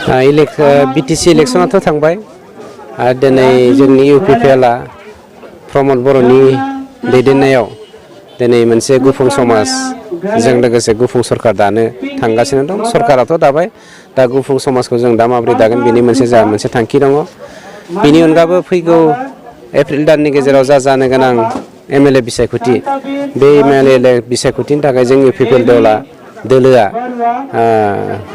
BTC इलेक्शनाथ' थांबाय आरो दिनै जोंनि इउपिपिएलआ प्रमद बर'नि दैदेननायाव दिनै मोनसे गुफुं समाजजों लोगोसे गुफुं सरकार दानो थांगासिनो दं। सरकाराथ' दाबाय, दा गुफुं समाजखौ जों दा माबोरै दागोन बेनि मोनसे थांखि दङ। बेनि अनगाबो फैगौ एप्रिल दाननि गेजेराव जानो गोनां एमएलए बिसायख'थि, बे एमएलए बिसायख'थिनि थाखाय जों इउपिपिएल दोलोआ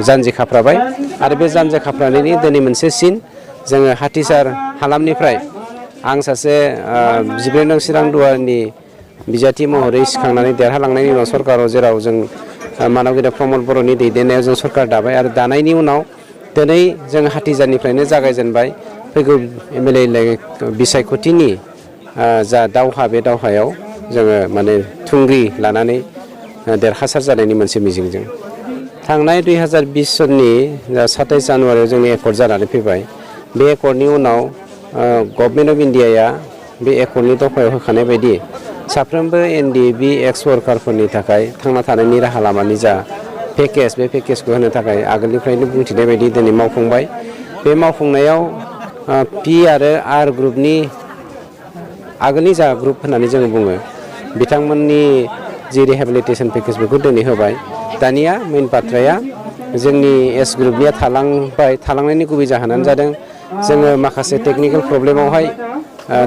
जानजि खाफ्राबाय आरो बे जानजि खाफ्रानायनि दिनै मोनसे सिन जोङो हाथिसार हालामनिफ्राय आं सासे 12 नं चिरां दुवारनि बिजाथि महरै सिखांनानै देरहालांनायनि उनाव सरकाराव जेराव जों मानगेदा प्रमद बर'नि दैदेननायाव जों सरकार दाबाय आरो दानायनि उनाव दिनै जों हाथिजारनिफ्रायनो जागायजेनबाय फैगौ एमएलए बिसायख'थिनि जा दावहा, बे दावहायाव जोङो माने थुंग्रि लानानै देरहासार जानायनि मोनसे मिजिंजों थांनाय 2020 सननि 27 जानुवारियाव जोंनि एकर्ड जानानै फैबाय। बे एकर्डनि उनाव गभर्नमेन्ट अफ इन्डियाया बे एकर्डनि दफायाव होखानाय बायदि साफ्रोमबो एनडिएबि एक्स वर्कारफोरनि थाखाय थांना थानायनि राहा लामानि जा पेकेज, बे पेकेजखौ होनो थाखाय आगोलनिफ्रायनो बुंथिनाय बायदि दिनै मावफुंबाय। बे मावफुंनायाव पि आरो आर ग्रुपनि आगोलनि जा ग्रुप होननानै जोङो बुङो, बिथांमोननि जि रिहेबिलिटेसन पेकेज बेखौ दिनै होबाय। दानिया मेन बाथ्राया जोंनि एस ग्रुपनिया थालांनायनि गुबै जाहोनानो जादों जोङो माखासे टेकनिकेल प्रब्लेमावहाय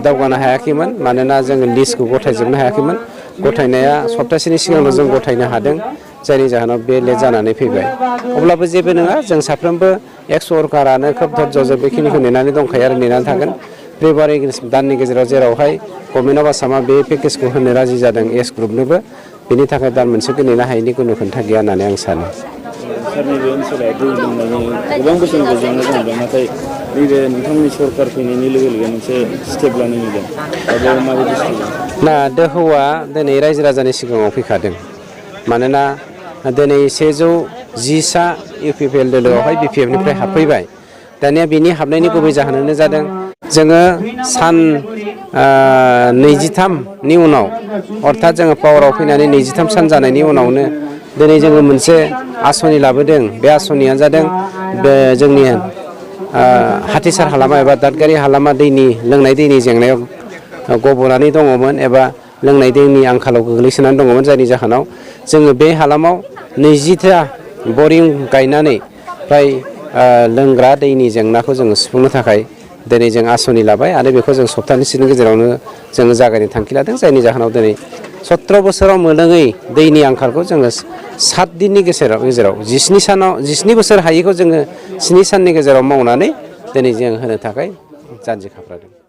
दावगानो हायाखैमोन, मानोना जोङो लिस्टखौ गथायजोबनो हायाखैमोन। गथायनाया सप्तासेनि सिगांल' जों गथायनो हादों, जायनि जाहोनाव बे लेट जानानै फैबाय। अब्लाबो जेबो नङा, जों साफ्रोमबो एक्स वर्कारानो खोब धैर्यजों बेखिनिखौ नेनानै दंखायो आरो नेनानै थागोन। फेब्रुवारि दाननि गेजेराव जेरावहाय गभर्नमेन्ट अफ आसामा बे पेकेजखौ होनो राजि जादों एस ग्रुपनोबो, बेनि थाखाय दान मोनसेखौ नेनो हायैनि खुनु खोथा गैया होननानै आं सानो। सारनि बे ओनसोला दै लोंनायनि गोबां बोसोरनिफ्राय जेंना दंमोन, नाथाय नैबे नोंथांमोननि सरकार फैनायनि लोगो लोगो मोनसे स्टेप लानाय नुदों। दा बेयाव माबायदि स्टेप? ना दोहौआ दिनै रायजो राजानि सिगाङाव फैखादों, मानोना दिनै 110सा इउपिपिएल दोलोआवहाय बिपिएफनिफ्राय हाबफैबाय। दानिया बिनि हाबनायनि गुबै जाहोनानो जादों जोङो सान 23नि उनाव, अर्थात जोङो पावाराव फैनानै 23 सान जानायनि उनावनो दिनै जोङो मोनसे आसनि लाबोदों। बे आसनिया जादों बे जोंनि हाथिसार हालामा एबा दादगारि हालामा लोंनाय दैनि जेंनायाव गब'नानै दङमोन एबा लोंनाय दैनि आंखालाव गोग्लैसोनानै दङमोन, जायनि जाहोनाव जोङो बे हालामाव 20था बरिं गायनानै फ्राय लोंग्रा दैनि जेंनाखौ जोङो सुफुंनो थाखाय दिनै जों आसनि लाबाय आरो बेखौ जों सप्तानैसोनि गेजेरावनो जोङो जागायनो थांखि लादों। जायनि जाहोनाव दिनै 17 बोसोराव मोनलोङै दैनि आंखालखौ जोङो 7 दिननि गेजेराव 17 बोसोर हायैखौ जोङो 7 साननि गेजेराव मावनानै दिनै जों होनो थाखाय जानजि खाफ्रादों।